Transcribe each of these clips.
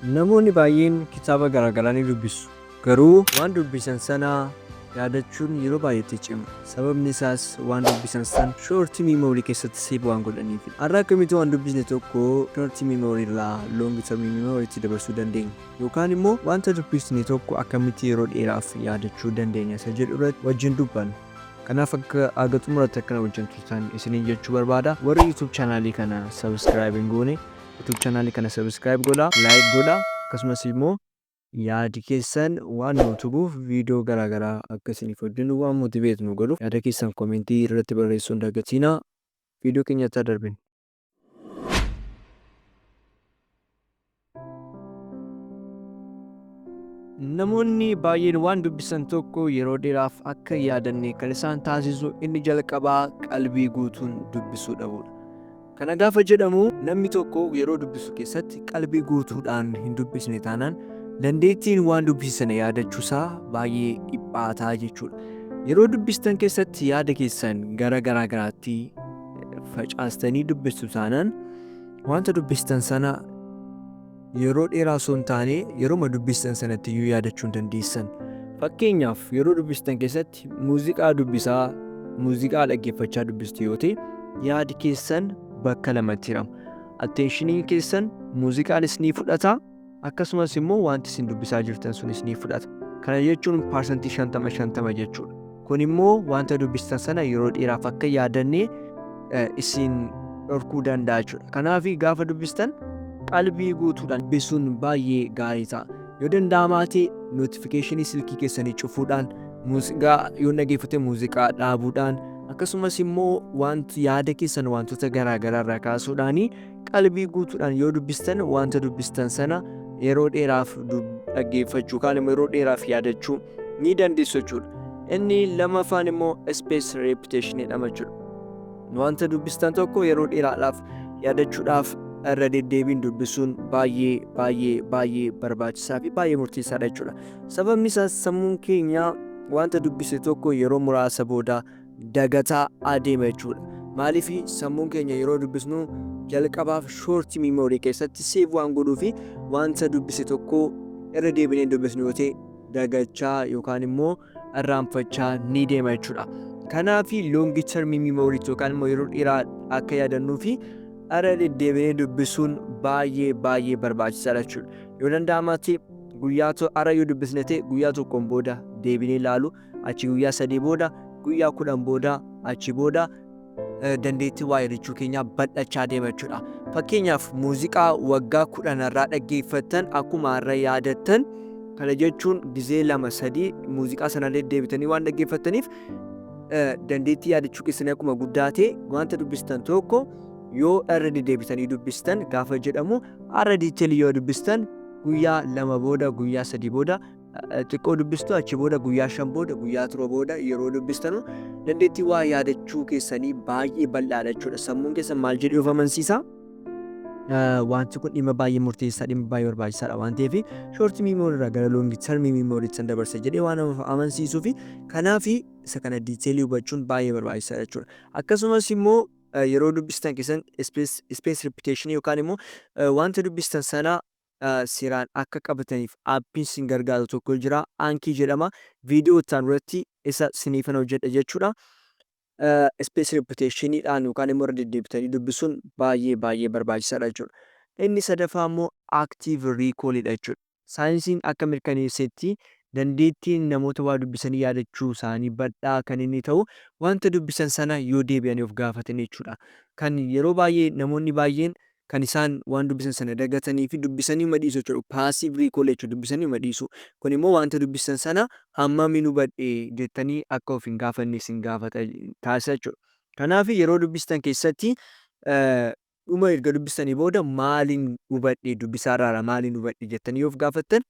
Namoonni baay'een kitaaba garaagaraa ni dubbisu. Garuu waan dubbisan sana yaadachuun yeroo baay'ee itti cima. Sababni isaas waan dubbisan sana short memory keessatti save waan godhaniifidha. Har'a akkamitti waan dubbisne tokko short memory irraa long term memory tti dabarsuu dandeenya? Yookaan immoo wanta dubbisne tokko akkamitti yeroo dheeraaf yaadachuu dandeenya isa jedhu irratti wajjin dubbanna. Kanaaf akka haga xumuratti akka na wajjin turtan isiniin jechuu barbaada. Warri YouTube chaanaalii kana subscribe hin goone YouTube chaanaalii kana subscribe godhaa, like godhaa, akkasumas immoo yaadi keessan waan nu utubuuf viidiyoo garaa garaa akka isiniif hojjennu waan motivate nu godhuuf yaada keessan komentii irratti barreessuu hin dagatinaa. Viidiyoo keenyatti haa darbinu. Namoonni baay'een waan dubbisan tokko yeroo dheeraaf akka hin yaadanne kan isaan taasisu inni jalqabaa qalbii guutuun dubbisuu dhabuudha. Kana gaafa jedhamu namni tokko yeroo dubbisu keessatti qalbii guutuudhaan hin dubbisne taanaan dandeettiin waan dubbise sana yaadachuusaa baay'ee dhiphaataa jechuudha. Yeroo dubbistan keessatti yaada keessan gara garaa garaatti facaastanii dubbistu taanaan wanta dubbistan sana yeroo dheeraa osoo hin taane yeroma dubbistan sanatti iyyuu yaadachuu hin dandeessan. Fakkeenyaaf yeroo dubbistan keessatti muuziqaa dubbisaa, muuziqaa dhaggeeffachaa dubbistu yoo ta'e yaadi keessan bakka lamatti hirama. Attenshiniin keessan muuziqaanis ni fudhata akkasumas immoo wanti isin dubbisaa jirtan sunis ni fudhata. Kana jechuun paarsantii 50 50 jechuudha. Kun immoo wanta dubbistan sana yeroo dheeraaf akka yaadanne isin dhorkuu danda'a jechuudha. Kanaaf gaafa dubbistan qalbii guutuudhaan dubbisuun baay'ee gaarii ta'a. Yoo danda'amaa ta'e notifiikeeshinii silkii keessanii cufuudhaan, muuziqaa yoo dhaggeeffate muuziqaa dhaabuudhaan, akkasumas immoo wanti yaada keessan wantoota garaa garaa irraa kaasuudhaan qalbii guutuudhaan yoo dubbistan wanta dubbistan sana yeroo dheeraaf dhaggeeffachuu yookaan immoo yeroo dheeraaf yaadachuu ni dandeessu jechuudha. Inni lammaffaan immoo space repetition jedhama jechuudha. Wanta dubbistan tokko yeroo dheeraadhaaf yaadachuudhaaf irra deddeebiin dubbisuun baay'ee baay'ee baay'ee barbaachisaa fi baay'ee murteessaadha jechuudha. Sababni isaas sammuun keenya wanta dubbise tokko yeroo muraasa booda dagataa adeema jechuudha. Maaliif sammuun keenya yeroo dubbisnu jalqabaaf short memory keessatti save waan godhuufi wanta dubbise tokko irra deebinee dubbisnu yoo ta'e dagachaa yookaan immoo irraanfachaa ni deema jechuudha. Kanaaf long term memory yookaan immoo yeroo dheeraa akka yaadannuu fi irra deddeebinee dubbisuun baay'ee baay'ee barbaachisaadha jechuudha. Yoo danda'amaa ta'e guyyaa har'a yoo dubbisne ta'e guyyaa tokkoon booda deebinee ilaalu, achi guyyaa 3 booda, guyyaa 10 booda, achi booda dandeettii waa yaadachuu keenyaa bal'achaa deema jechuudha. Fakkeenyaaf muuziqaa waggaa 10 irraa dhaggeeffattan akkuma har'a yaadattan, kana jechuun gizee 2 3 muuziqaa sana deddeebitanii waan dhaggeeffattaniif dandeettii yaadachuu keessanii akkuma guddaa ta'e wanta dubbistan tokko yoo irra deddeebitanii dubbistan gaafa jedhamu har'a diiteelii yoo dubbistan guyyaa 2 booda, guyyaa 3 booda xiqqoo dubbistu, achi booda guyyaa 5 booda, guyyaa 7 booda yeroo dubbistanu dandeettii waa yaadachuu keessanii baay'ee bal'aadha jechuudha. Sammuun keessan maal jedhee of amansiisa? Wanti kun dhimma baay'ee murteessaa, dhimma baay'ee barbaachisaadha waan ta'eef short memory irraa gara long term memory san dabarsa jedhee waan of amansiisuu fi kanaaf isa kana diiteelii hubachuun baay'ee barbaachisaadha jechuudha. Akkasumas immoo yeroo dubbistan keessan space repetition yookaan immoo wanta dubbistan sana seeraan akka qabataniif aappiin sin gargaaru tokko jira. Anki jedhama. Viidiyoo itti aanu irratti isa siniifan hojjedha jechuudha. Space repetitionidhaan yookaan immoo irra deddeebitanii dubbisuun baay'ee baay'ee barbaachisaadha jechuudha. Inni sadaffaa immoo active recall dha jechuudha. Saayinsiin akka mirkaneessetti dandeettiin namoota waa dubbisanii yaadachuu isaanii bal'aa kan inni ta'u wanta dubbisan sana yoo deebi'anii of gaafatan jechuudha. Kan yeroo baay'ee namoonni baay'een kan isaan waan dubbisan sana dagatanii fi dubbisanii uma dhiisu jechuudha. Passive recall jechuudha. Dubbisanii uma dhiisu. Kun immoo wanta dubbisan sana hammamiin hubadhe jettanii akka of hin gaafanne isin gaafata taasisa jechuudha. Kanaaf yeroo dubbistan keessatti dhuma erga dubbistanii booda maaliin hubadhe, dubbisaarraa maaliin hubadhe jettanii yoo of gaafattan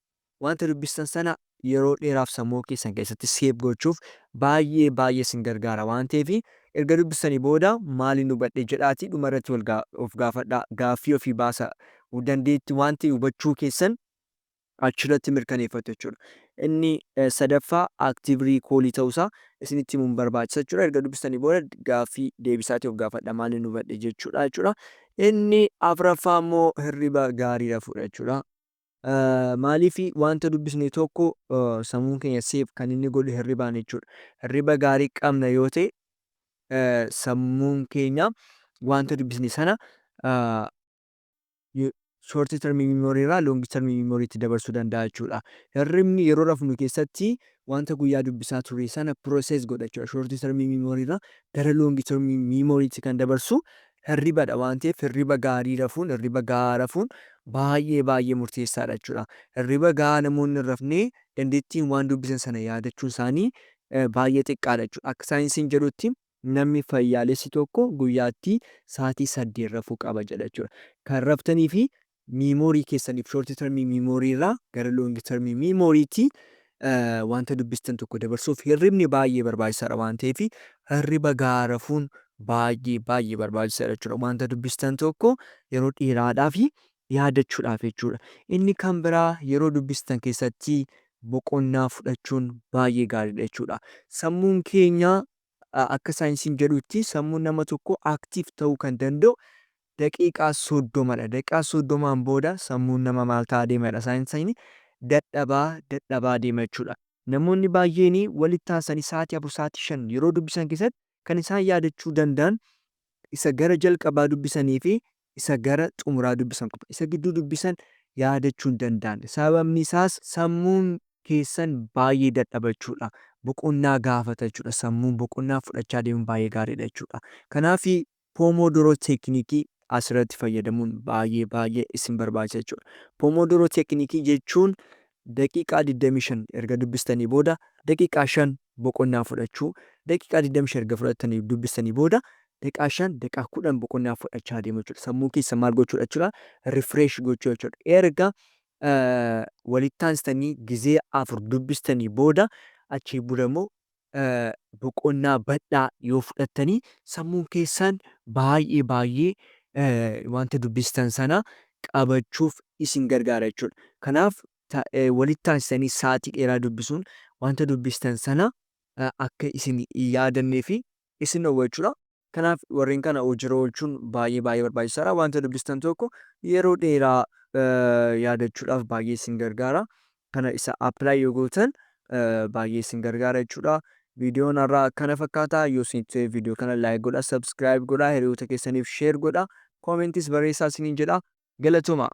wanta dubbistan sana yeroo dheeraaf sammuu keessan keessatti save gochuuf baay'ee baay'ee isin gargaara waan ta'eef erga dubbistanii booda maaliin hubadhe jedhaatii dhuma irratti of gaafadhaa, gaaffii ofii baasa, dandeetti waan ta'e hubachuu keessan achirratti mirkaneeffatu jechuudha. Inni sadaffaa active recall ta'uusaa isinitti himuun barbaachisa jechuudha. Erga dubbistanii booda gaaffii deebisaatii of gaafadha, maaliin hubadhe jechuudha jechuudha. Inni afuraffaa immoo hirriba gaarii rafuudha jechuudha. Maaliif wanta dubbisne tokko sammuun keenya save kan inni godhu hirribaan jechuudha. Hirriba gaarii qabna yoo ta'e, sammuun keenya wanta dubbisne sana short term memory irraa long term memory tti dabarsuu danda'a jechuudha. Hirribni yeroo rafnu keessatti wanta guyyaa dubbisaa turre sana process godha jechuudha. Short term memory irraa gara long term memory tti kan dabarsu hirribadha waan ta'eef, hirriba gaarii rafuun, hirriba gahaa rafuun baay'ee baay'ee murteessaadha jechuudha. Hirriba gahaa namoonni hin rafne dandeettiin waan dubbisan sana yaadachuun isaanii baay'ee xiqqaadha jechuudha. Akka saayinsiin jedhutti, namni fayyaalessi tokko guyyaatti sa'aatii 8 rafuu qaba jedha jechuudha. Kan raftanii fi memory keessaniif short term memory irraa gara long term memory tti wanta dubbistan tokko dabarsuuf hirribni baay'ee barbaachisaadha waan ta'eef, hirriba gahaa rafuun baay'ee baay'ee barbaachisaadha jechuudha. Wanta dubbistan tokko yeroo dheeraadhaaf yaadachuudhaaf jechuudha. Inni kan biraa, yeroo dubbistan keessatti boqonnaa fudhachuun baay'ee gaariidha jechuudha. Sammuun keenya, akka saayinsiin jedhutti, sammuun nama tokko active ta'uu kan danda'u daqiiqaa 30dha. Daqiiqaa 30n booda sammuun nama maal ta'aa deemadha saayinsiin? Dadhabaa dadhabaa deema jechuudha. Namoonni baay'een walitti aansanii sa'aatii 4, sa'aatii 5 yeroo dubbisan keessatti kan isaan yaadachuu danda'an isa gara jalqabaa dubbisanii fi isa gara xumuraa dubbisan qofa. Isa gidduu dubbisan yaadachuu hin danda'an. Sababni isaas sammuun keessan baay'ee dadhaba jechuudha. Boqonnaa gaafata jechuudha. Sammuun boqonnaa fudhachaa deemuun baay'ee gaariidha jechuudha. Kanaaf Pomodoro technique asirratti fayyadamuun baay'ee baay'ee isin barbaachisa jechuudha. Pomodoro technique jechuun daqiiqaa 25 erga dubbistanii booda daqiiqaa 5 boqonnaa fudhachuu, daqiiqaa 25 erga fudhattanii dubbistanii booda daqiiqaa 5, daqiiqaa 10 boqonnaa fudhachaa deemu jechuudha. Sammuu keessan maal gochuudha jechuudha? Refresh gochuu jechuudha. Erga walitti aansitanii gizee afur dubbistanii booda, achii booda immoo boqonnaa bal'aa yoo fudhattanii, sammuun keessan baay'ee baay'ee wanta dubbistan sana qabachuuf isin gargaara jechuudha. Kanaaf walitti aansitanii sa'aatii dheeraa dubbisuun wanta dubbistan sana akka isin hin yaadannee fi isin dhowwa jechuudha. Kanaaf warreen kana hojiirra oolchuun baay'ee baay'ee barbaachisaadha. Wanta dubbistan tokko yeroo dheeraa yaadachuudhaaf baay'ee isin gargaara. Kana isa apply yoo gootan baay'ee isin gargaara jechuudha. Viidiyoon har'aa kana fakkaata. Yoo isinitti tole, viidiyoo kana like godhaa, subscribe godhaa, hiriyoota keessaniif share godhaa, commentis barreessaa isiniin jedha. Galatooma.